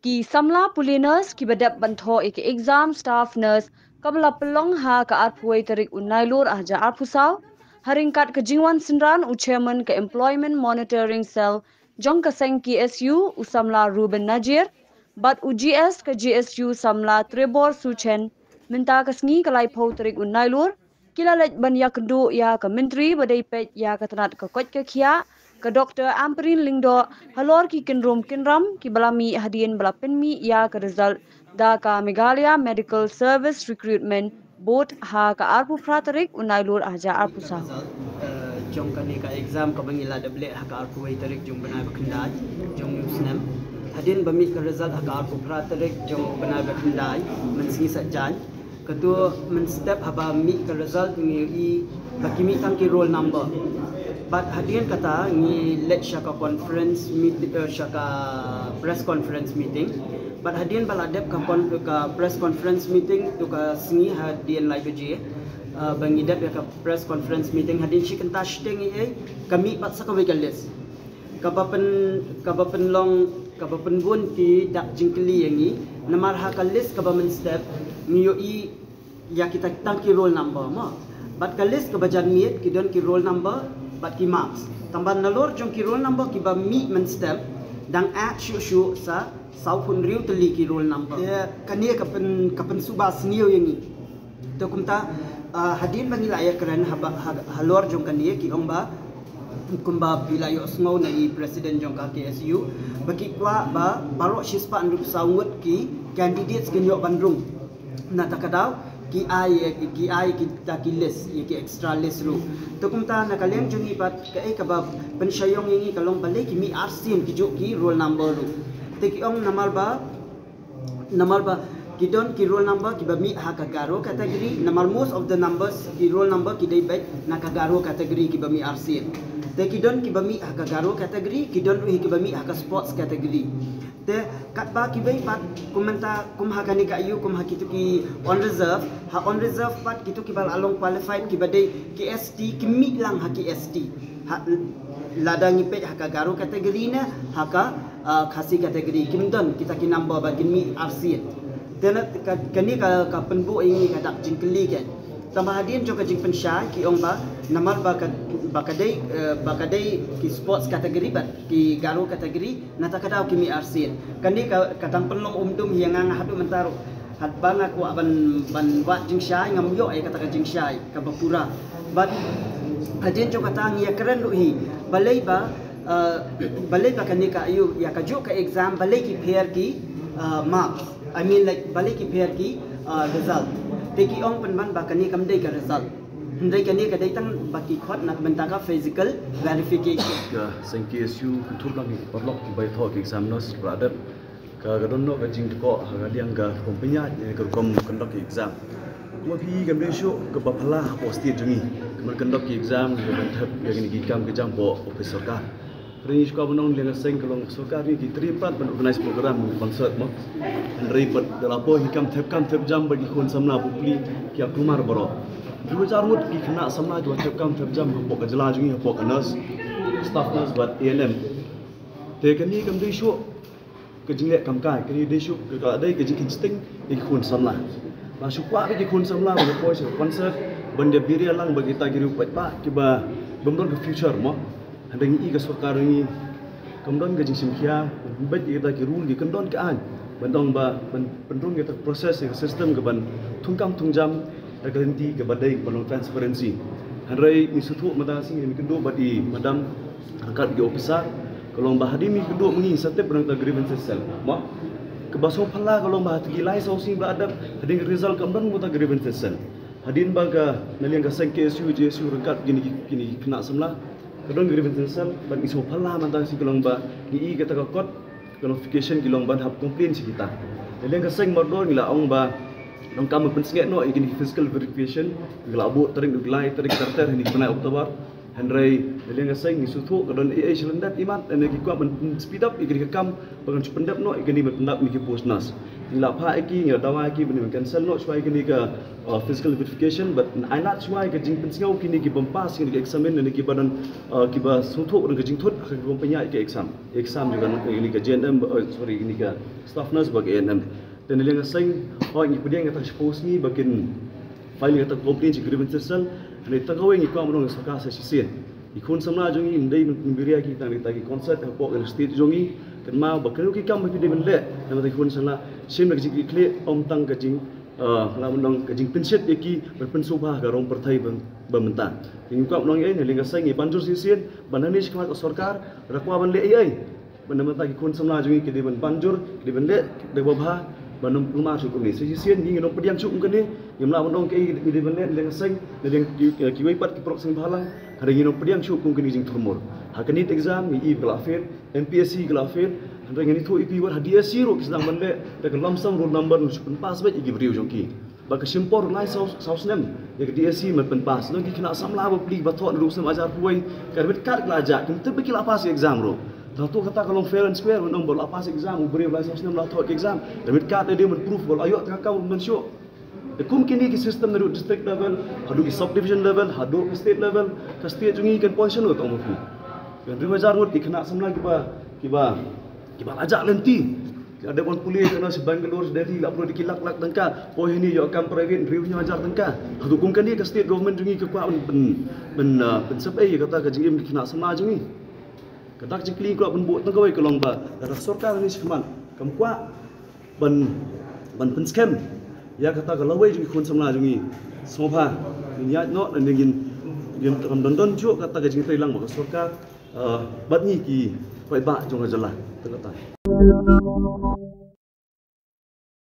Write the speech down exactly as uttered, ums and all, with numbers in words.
Ki samla pule nurse kiba dep ban thoh ïa ki exam staff nurse kaba la pynlong ha ka arphew wei tarik u Nailur ar hajar arphew saw, ha ryngkat ka jingwan synran u chairman ka Employment Monitoring Cell jong ka seng K S U u samla Reuben Najir, bad u G S ka G S U samla Trevor Suchen, mynta ka sngi ka laiphew tarik u Nailur, ki la leit ban ïakynduh ïa ka myntri ba dei peit ïa ka tnat ka koit ka khiah, ka Doctor Ampareen Lyngdoh, halor ki kynrum kynram kiba la mih hadien ba la pynmih ïa ka result da ka Meghalaya Medical Service Recruitment Board ha ka arphew phra tarik u Nailur ar hajar arphew saw. Result, eh, jong kane ka exam kaba ngi la dep leh ha ka arphew wei tarik jong u bnai ba khyndai jong une u snem. Hadien ba mih ka result ha ka arphew phra tarik jong u bnai ba khyndai, mynsngi Saitjaiñ. Kato mynstep haba mih ka result ngi ïohi ba ki mih tang ki roll number. Bad hadien kata ngi leit sha ka conference meet-, eh, sha ka press conference meeting. Bad hadien ba la dep ka con-, ka press conference meeting, to ka sngi hadien lai baje, eh, ba ngi dep ïa ka press conference meeting, hadien shi kynta shiteng ei ei, ka mih pat sa kawei ka list. Kaba pyn-, kaba pynlong, kaba pynbun ki dak jingkylli ïa ngi, namar ha ka list kaba mynstep ngi ïohi ïa kita tang ki roll number mo. Bad ka list kaba janmiet ki don ki roll number bad ki marks. Tangba nalor jong ki roll number kiba mih mynstep dang add shuh shuh sa sawphew hynriew tylli ki roll number. Te kane ka pyn-, ka pynsuba sniew ïa ngi. Te kumta, ah, hadien ba ngi la ïakren haba, ha, halor jong kane ki ong ba, kumba phi la ïohsngew na i president jong ka K S U, ba ki kwah ba baroh shispah hynriewphew saw ngut ki candidates kin ïoh ban rung. Na kata ka daw ki ai, ki ai kita ki list, ïa ki extra list ruh. Te kumta na ka liang jong ngi pat kaei kaba pynshai ïa ngi ka long balei ki mih arsien kijuh ki roll number ruh. Te ki ong namar ba, namar ba ki don ki roll number kiba mih ha ka Garo category, namar most of the numbers ki roll number ki dei beit na ka Garo category kiba mih arsien. Te ki don kiba mih ha ka Garo category, ki don ruh hi kiba mih ha ka sports category. Te katba kiwei pat kum mynta, kum ha kane ka aiu, kum ha kito ki unreserved, ha unreserved pat kito kiba la long qualified kiba dei ki S T ki mih lang ha ki S T. Ha, lada ngi peit ha ka Garo category ne ha ka, ah, Khasi category, kim don kita ki number ba kin mih arsien. Te na ka, kane ka, ka pynbun ïa ngi ka dak jingkylli kein. Tangba hadien jong ka jingpynshai ki ong ba namar ba ka, ba ka dei, eh, ba ka dei ki sports category bad ki Garo category, na kata ka daw ki mih arsien. Kane ka, ka dang pynlong um dum hi ïa nga, nga haduh mynta ruh. Katba nga kwah ban, ban wad jingshai, ngam ïoh ïa kata ka jingshai kaba pura. Bad hadien jong kata ngi ïakren ruh hi balei ba, eh, balei ba kane ka aiu, ïa kajuh ka exam balei ki pher ki, eh, marks. I mean, like, balei ki pher ki, eh, result. Te ki ong pynban ba kane kam dei ka result. Hynrei kane ka dei tang ba ki khot na ka bynta ka physical verification. Ka seng K S U kynthup lang ïa ki paralok kiba ïathoh ki examiners ba la dep. Ka, ka don noh ka jingthoh ha ka liang ka rukom pynïaid, eh, ka rukom conduct ki exam. Kumba phi i kam dei shuh kaba phylla hapoh state jong ngi. Ka rukom conduct ki exam, ka ban thep ïa kine ki kam ki jam hapoh office sorkar. Hynrei ngi shu kwah ban ong liang ka seng ka long sorkar ngi ki trei pat ban organize program concert mo. Hynrei pat da la poi ki kam thep kam thep jam bad ki khun samla pule ki ïa kulmar baroh. Dui hajar ngut ki khynnah samla kiba thep kam thep jam hapoh ka jylla jong ngi, hapoh ka nurse, staff nurse bad A N M. Te kane kam dei shuh ka jingleh kam kai, kane dei shuh ka, ka dei ka jingkheiñ sting ïa ki khun samla. Ba shu kwah ïa ki khun samla ban poi sha concert ban da biria lang bad kita ki riew paidbah kiba bym don ka future mo. Hynrei ngi i ka sorkar ngi kam don ka jingshim khia ban beit ïa kita ki rule, ki kyndon ka aiñ ban ong ba ban pynrung ïa ka process, ïa ka system ka ban thung kam thung jam ha ka lynti kaba dei, kaba long transparency. Hynrei ngi sngewthuh mynta ka sngi ngi kynduh bad i madam ryngkat ki officer, ka long ba hadien ngi kynduh ma ngi sa tip na ka grievances cell mo. Kaba sngewphylla ka long ba ha ki lai saw sngi ba la dep hadien ka result kam don uta grievances cell. Hadien ba ka na liang ka seng K S U, J S U ryngkat kine ki, kine ki khynnah samla, ka don grievances cell bad ngi sngewphylla mynta ka sngi ka long ba ngi i kata ka kot, ka notification ki long ban hap complain sha kita. Na liang ka seng Mawkyrwat ngi la ong ba donkam ban pynsangeh noh ïa kine ki physical verification, ki la buh tarik, tarik lai, tarik ter ter ha kine ki bnai October. Hynrei na liang ka seng ngi sngewthuh ka don ei ei shalyndet imat, ne ki kwah ban speed up ïa kane ka kam ba kan shu pyndep noh ïa kane ban pyndap ïa ki post nurse. Ngi la phah ïa ki, ngi la dawa ïa ki ban cancel noh shuwa ïa kane ka uh, physical verification, but ai lad shuwa ïa ka jingpynsngew kine ki bym pass ïa kane ka exam ne ki ba don uh, ki ba sngewthuh don ka jingthut ha ka bym pynïaid ïa ka exam. Exam jong kane ka J N M, uh, sorry, kane ka staff nurse bad ka A N M. Te na liang ka seng, hooid ngi pdiang kata ka shiphew sngi ba kin file kata ka complaint sha Grievances Cell. Hynrei tang kawei ngi kwah ban ong ïa ka sorkar sa shisien. Ki khun samla jong ngi ym dei ban pynbiria ki tang da kita ki concert hapoh ka state jong ngi. Kynmaw ba kano ki kam ba phi dei ban leh na ka bynta ki khun samla, shim da ka jingkitkhlieh, ym tang ka jing, ah, la ban ong ka jingpynshit ïa ki ban pynsngewbha ha ka rong pyrthei ba, ba mynta. Ngi kwah ban ong ei ei, na liang ka seng ngi ban jur shisien ba nangne shakhmat ka sorkar ka kwah ban leh ei ei. Ba na ka bynta ki khun samla jong ngi ki dei ban ban jur, ki dei ban leh, ki dei ba bha, ban ym kulmar shuh kumne. Sa shisien ngi ngin ym pdiang shuh kum kane, ngim lah ban ong kaei ngi dei ban leh, na liang ka seng, na liang ki, kiwei pat ki paralok seng bhalang, hynrei ngin ym pdiang shuh kum kane ka jingthurmur. Ha kane ka exam ngi i ba ka la fail, M P S C ka la fail, hynrei ngan ïathuh ïa phi wat ha D S C ruh ki sdang ban leh da ka lump sum roll number, shu pynpass beit ïa ki briew jong ki. Ba ka shim por lai saw, saw snem ïa ka D S C ban pynpass. Nang ki khynnah samla bapli ba thoh naduh snem ar hajar arphew wei, ka admit card ka la jah, kim tip ba ki la pass ïa ka exam ruh. Te hato kata ka long fair and square? Ban ong ba la pass ïa ka exam u briew lai saw snem la thoh ïa ka exam, ka admit card dei ban proof ba la ïoh tang ka kam ban shuh. Te kum kine ki system naduh district level haduh ki subdivision level haduh ki state level, ka state jong ngi kan poi shano tang ma phi? Kan hynriew hajar ngut ki khynnah samla kiba, kiba, kiba la jah lynti. Ki la dep wan pule, ki la sha Bangalore, sha Delhi, la upload ki lak lak tyngka. Poi hangne ïoh kam private hynriew hajar tyngka. Hato kum kane ka state government jong ngi ka kwah ban, ban, ban, uh, ban sep ei ïa kata ka jingim ki khynnah samla jong ngi? Kata ka jingkylli kwah ban buh tang kawei ka long ba kata ka sorkar hangne shakhmat kam kwah ban, ban pynskhem ïa kata ka lawei jong ki khun samla jong ngi. Sngewbha ngin ïaid noh, ngin, ngin, ngin kam don don shuh kata ka jingtreilang ba ka sorkar, uh, bad ngi ki paidbah jong ka jylla. Te kata.